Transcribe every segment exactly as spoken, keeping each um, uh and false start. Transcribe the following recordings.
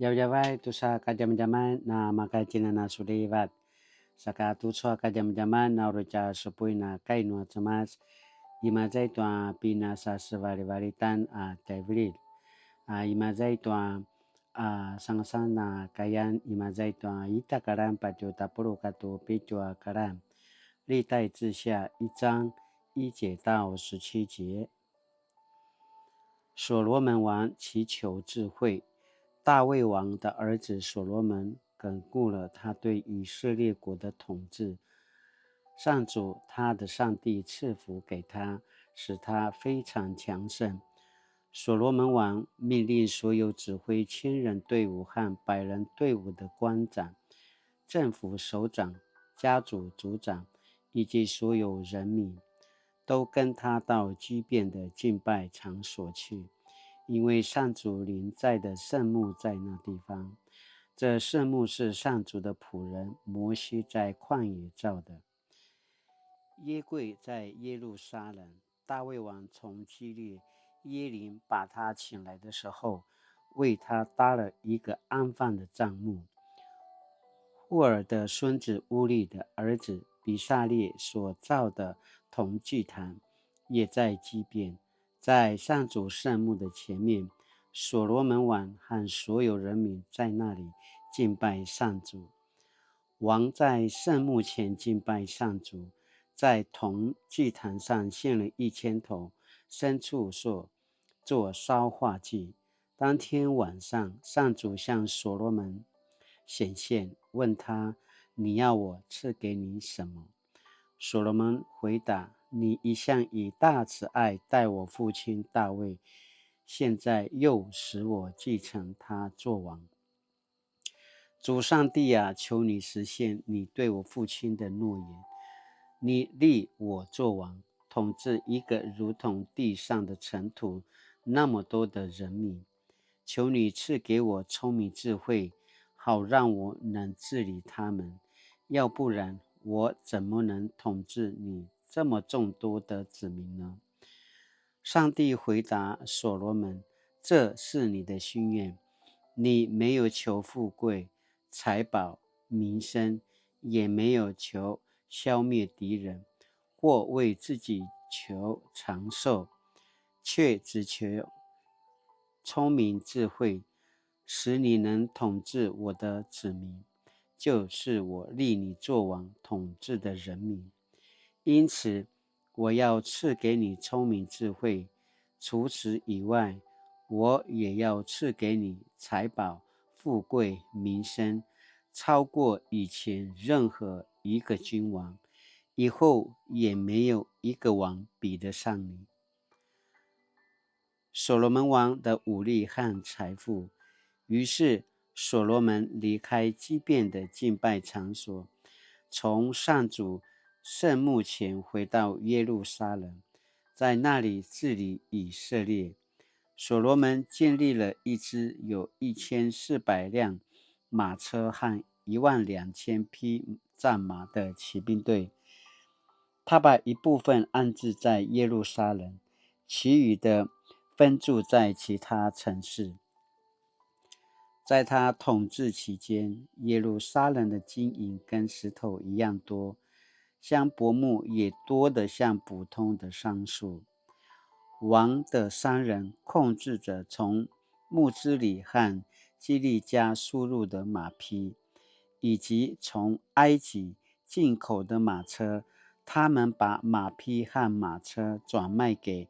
Djavadjavay tusa kadjamadjaman na maka tjinana sulivat. Saka tucu a kadjamadjaman na uri tja supuin a kai nua Cemas, imaza i tua pinasasevalivalitan a tjaivililj. A imaza i tua a sangasangas a kayan, imaza i tua ita karan patje tapuluq katua pitju a karan. 歷代志下一章一節到十七節。所羅門王祈求智慧。大衛王的儿子所羅门巩固了他对以色列国的统治。上主，他的上帝赐福给他，使他非常强盛。所罗门王命令所有指挥千人队伍和百人队伍的官长、政府首长、家族族长以及所有人民，都跟他到基遍的敬拜场所去，因为上主临在的圣幕在那地方。这圣幕是上主的仆人摩西在旷野造的。约柜在耶路撒冷。大卫王从基列耶琳把他请来的时候，为他搭了一个安放的帐幕。户珥的孙子乌利的儿子比撒列所造的铜祭坛也在基遍。在上主圣幕的前面，所罗门王和所有人民在那里敬拜上主。王在圣幕前敬拜上主，在铜祭坛上献了一千头牲畜，说，做烧化祭。当天晚上，上主向所罗门显现，问他：“你要我赐给你什么？”所罗门回答：“你一向以大慈爱待我父亲大卫，现在又使我继承他作王。主上帝啊，求你实现你对我父亲的诺言。你立我作王，统治一个如同地上的尘土那么多的人民。求你赐给我聪明智慧，好让我能治理他们，要不然我怎么能统治你这么众多的子民呢？”上帝回答所罗门：“这是你的心愿，你没有求富贵、财宝、名声，也没有求消灭敌人，或为自己求长寿，却只求聪明智慧，使你能统治我的子民，就是我立你作王统治的人民。因此，我要赐给你聪明智慧，除此以外，我也要赐给你财宝、富贵、名声，超过以前任何一个君王，以后也没有一个王比得上你。”所罗门王的武力和财富。于是所罗门离开基遍的敬拜场所，从上主圣幕前回到耶路撒冷，在那里治理以色列。所罗门建立了一支有一千四百辆马车和一万两千匹战马的骑兵队，他把一部分安置在耶路撒冷，其余的分驻在其他城市。在他统治期间，耶路撒冷的金银跟石头一样多，香柏木也多得像普通的桑树。王的商人控制着从慕斯里和基利家输入的马匹，以及从埃及进口的马车。他们把马匹和马车转卖给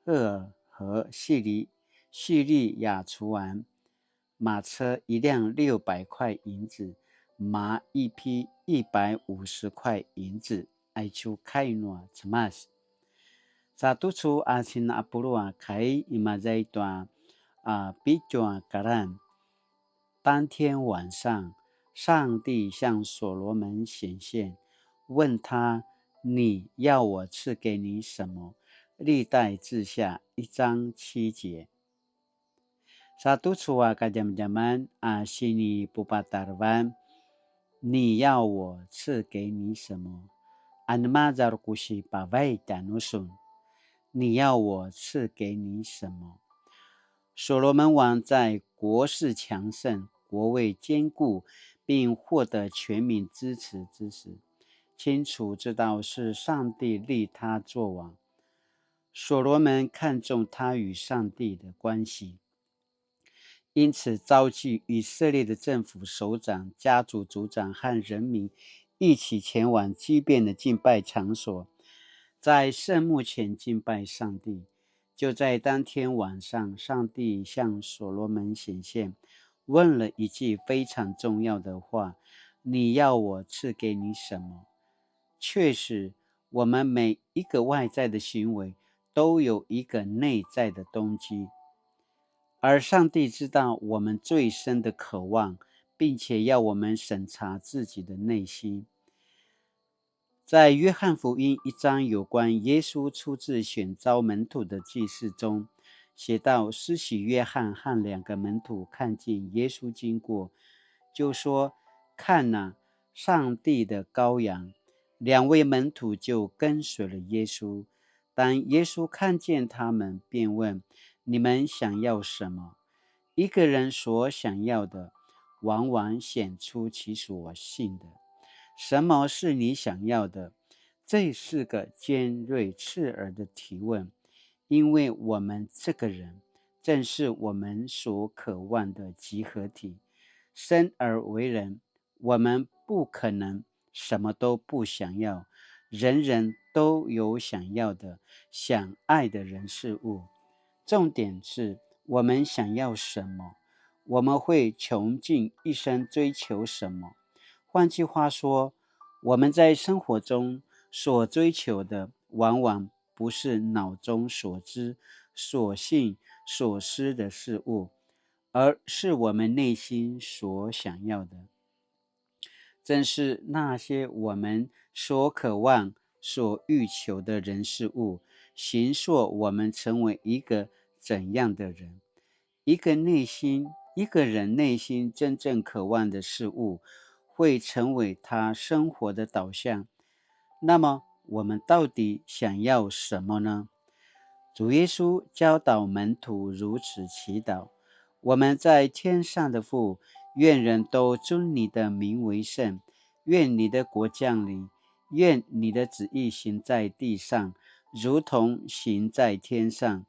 赫尔和叙利叙利亚厨王，马车一辆六百块银子，马一匹一百五十块银子。Aicu kai nua Cemas. Sa tucu a sinapulu a kai imaza i tua a pitju a karan. 当天晚上，上帝向所罗门显现，问他：“你要我赐给你什么？”历代志下一章七节。Sa tucu a kadjamadjaman a sinipupatarevan, 你要我赐给你什么？Anema zarukusi pavai tanusun. 你要我赐给你什么？所罗门王在國勢強盛，國位堅固，並獲得全民支持之時，清楚知道是上帝立他作王。所羅門看重他與上帝的關係，因此召集以色列的政府首長、家族族長和人民一起前往基遍的敬拜场所，在聖幕前敬拜上帝。就在當天晚上，上帝向所羅门显现，问了一句非常重要的话：“你要我赐给你什么？”确实，我们每一个外在的行为都有一个内在的动机，而上帝知道我们最深的渴望，并且要我们审查自己的内心。在约翰福音一章有关耶稣初次选召门徒的记事中，写到施洗约翰和两个门徒看见耶稣经过，就说：“看哪，上帝的羔羊。”两位门徒就跟随了耶稣。当耶稣看见他们，便问：“你们想要什么？”一个人所想要的，往往显出其所信的。“什么是你想要的？”这是个尖锐刺耳的提问，因为我们这个人正是我们所渴望的集合体。生而为人，我们不可能什么都不想要，人人都有想要的、想爱的人事物。重点是我们想要什么，我们会穷尽一生追求什么。换句话说，我们在生活中所追求的，往往不是脑中所知、所信、所思的事物，而是我们内心所想要的。正是那些我们所渴望、所欲求的人事物，形塑我们成为一个怎样的人。一个内心，一个人内心真正渴望的事物，会成为他生活的导向。那么，我们到底想要什么呢？主耶稣教导门徒如此祈祷：“我们在天上的父，愿人都尊你的名为圣，愿你的国降临，愿你的旨意行在地上，如同行在天上。”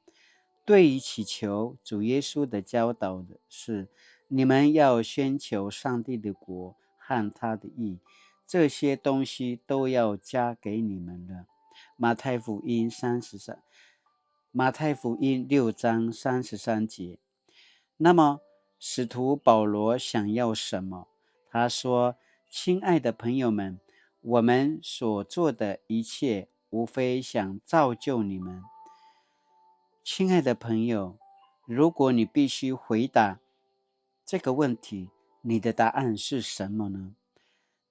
对于祈求，主耶稣的教导的是：“你们要先求上帝的国和他的义，这些东西都要加给你们了。”马太福音三十三，马太福音六章三十三节。那么，使徒保罗想要什么？他说：“亲爱的朋友们，我们所做的一切，无非想造就你们。”亲爱的朋友，如果你必须回答这个问题，你的答案是什么呢？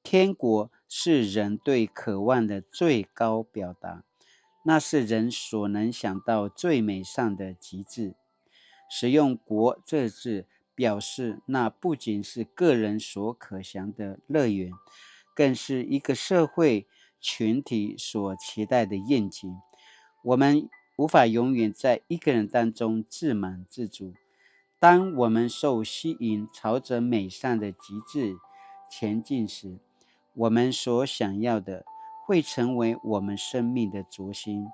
天国是人对渴望的最高表达，那是人所能想到最美善的极致。使用“国”这字，表示那不仅是个人所可想的乐园，更是一个社会群体所期待的愿景。我们无法永远在一个人当中自满自足。当我们受吸引，朝着美善的极致前进时，我们所想要的会成为我们生命的轴心，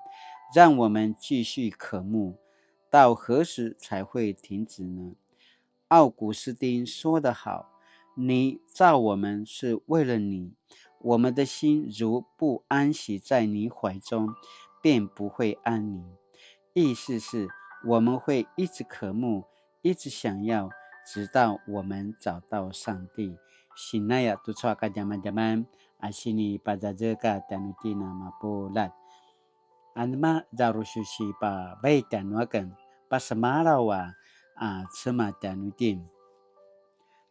让我们继续渴慕。到何时才会停止呢？奥古斯丁说得好：“你造我们是为了你，我们的心如不安息在你怀中，便不会安宁。”意思是，我们会一直渴慕，一直想要，直到我们找到上帝。Sinaya tucu a kadjamadjaman, a sini pazazeka tjanuitjen a mapuljat. Anema zarususi pa vai tjanuaken, pasemalaw a, a, Cemas tjanuitjen.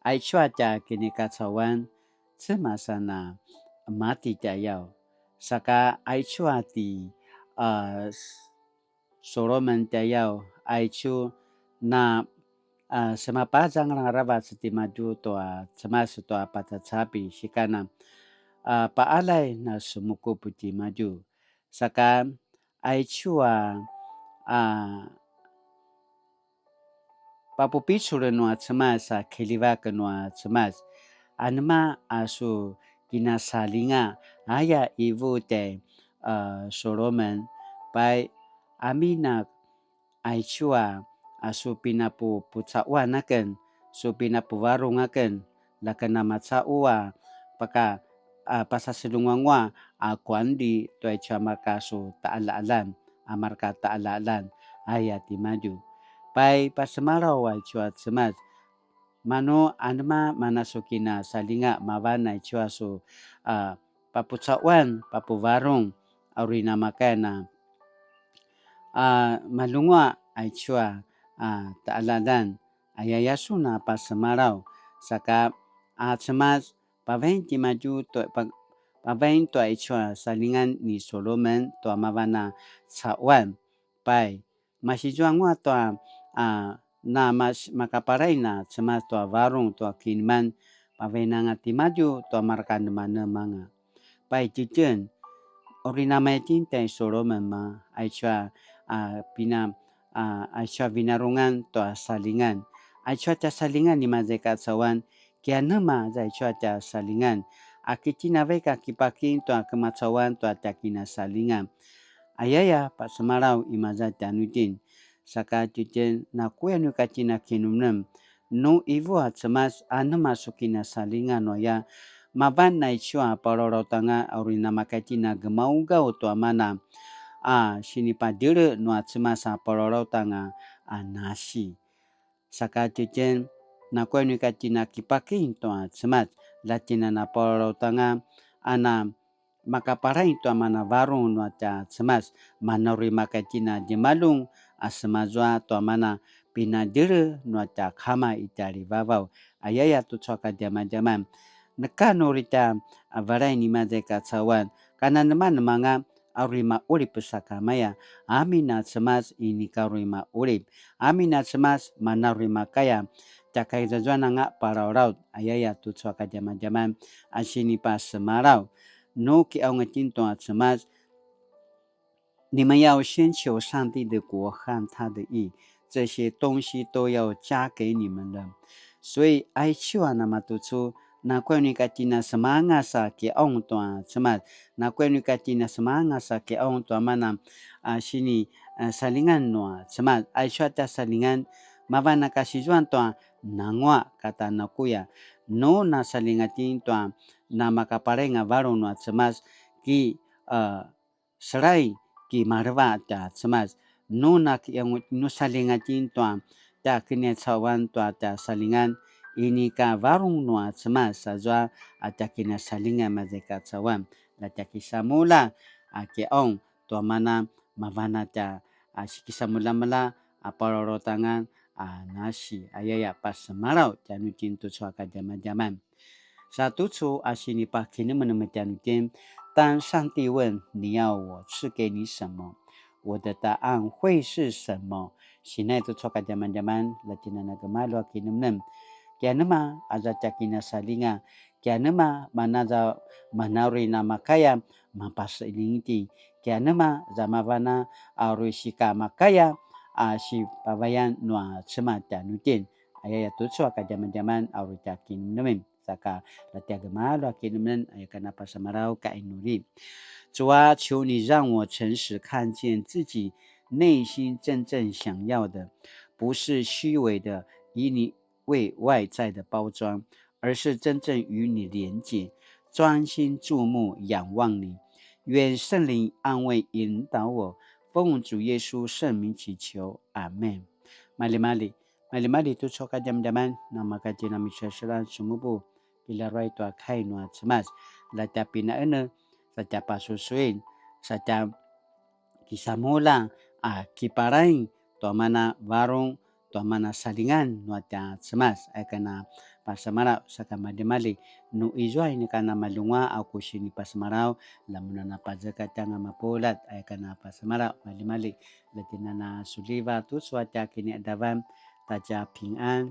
Aicu a tja kinikacauan, Cemas a na mati tjayaw. Saka aicu a ti, a, Solomen tjayaw, aicu na, a, semapazangal aravac timadju tua Cemas tua pacacapi, sikana, a, paalay na semukup timadju. Saka aicu a, a, Papupicul nua Cemas a kiljivak nua Cemas. Anema a su kinasalinga aya ivu tjai, a, Solomon. Pai amin a aicu a, a su pinapupucauan aken, su pinapuvarung aken, la ken a macaqu a paka, a, pasaselunguangua a kuandi tua aicu a marka su taqaljaqaljan, a marka taqaljaqaljan, aya timadju. Pai pasemalaw aicu a Cemas, manu anema mana su kinasalinga mavan aicu a su, a, papucauan, papuvarung, a uri namakaya na, a, malunguaq aicu a, a, taqaljaqaljan, ayaya sun a pasemalaw, saka, a, Cemas, pavain timadju tua, pa-, pavain tua aicu a salingan ni Solomon tua mavan a cauan. Pai, masizuangua tua, a, na mas-, makapalain a Cemas tua varung tua kineman, pavainanga timadju tua marka nemanemanga. Pai tjitjen, uri namaya itjen tjai Solomon ma, aicu a, a, pina, a, aicu a vinarungan tua salingan. Aicu a tja salingan i maza i kacauan, kianema za aicu a tja salingan. A ki tjen a vaik a kipakim tua kemacauan tua tja kinasalingan. Ayaya, pasemalaw i maza tjanuitjen. Saka tjitjen, nakuya nu ika tjen a kinemnem. Nu ivu a Cemas, anema su kinasalingan nu aya. Mavan aicu a palalautanga a uri namakaya itjen a gemaugaw tua mana, a sinipadjele nua Cemas a palalautanga a nasi. Saka tjitjen, nakuya nu ika tjen a kipakim tua Cemas, la tjen a na palalautanga, a na makapalain tua mana varung nua tja Cemas, mana uri makaya itjen a djemaljun a semazua tua mana pinadjele nua tja Kama i tjalivavaw, ayaya tucu a kadjamadjaman. Neka nu uri tja, a, valain i maza i kacauan, kananemanemanga a uri maqulip sakamaya, amin a Cemas inika uri maqulip, amin a Cemas mana uri makaya, tja kaizazuananga palalaut, ayaya tucu a kadjamadjaman, a sinipasemalaw. Nu kiqaung itjen tua Cemas, 你们要先求上帝的国和他的义，这些东西都要加给你们了。所以 aicu a namatucu, nakuya nu ika tjen a semangas a kiqaung tua Cemas, nakuya nu ika tjen a semangas a kiqaung tua mana, a, sini, a, salingan nua Cemas, aicu a tja salingan, mavan a kasizuan tua nanguaq kata nakuya, nu nasalinga itjen tua namakapalainga varung nua Cemas, ki, a, selai ki maleva tja Cemas, nu na ki, nu salinga itjen tua tja kiniacauan tua tja salingan, inika varung nua Cemas azua a tja kinasalingan maza i kacauan, la tja kisamulja a kiqaung tua mana mavan a tja, a, sikisamuljamulja a palalautanga a nasi, ayaya pasemalaw tjanuitjen tucu a kadjamadjaman. Sa tucu a sinipakinemenem tjanuitjen, 当上帝问你要我赐给你什么，我的答案会是什么？ Sinai tucu a kadjamadjaman, la tjen a na gemalju a kinemenem. Kianema aza tja kinasalinga, kianema mana aza mana uri namakaya mapaseling itjen, kianema aza mavan a uri sikamakaya a sipavayan nua Cemas tjanuitjen. Ayaya tucu a kadjamadjaman a uri tja kinemenemen. Saka la tja gemalju a kinemenem, aya ka na pasemalaw ka inuli. 主啊，求你让我诚实看见自己内心真正想要的，不是虚伪的以你为外在的包装，而是真正与你连结，专心注目仰望你。愿圣灵安慰引导我，奉主耶稣圣名祈求，阿们。Malimali, malimali tucu a kadjamadjaman, namaka tjen a miseselan sumupu, kilaruai tua kai nua Cemas, la tja pinaene, sa tja pasusuin, sa tja kisamulja a kipalaing tua mana varung, tua mana salingan nua tja Cemas, aya ka na pasemalaw saka malimali. Nu izua inika na malunguaq a ku sinipasemalaw, la mun a na pazekatj anga mapuljat, aya ka na pasemalaw malimali. La tjen a na suliva tucu a tja kiniqadavan, ta tja pingan,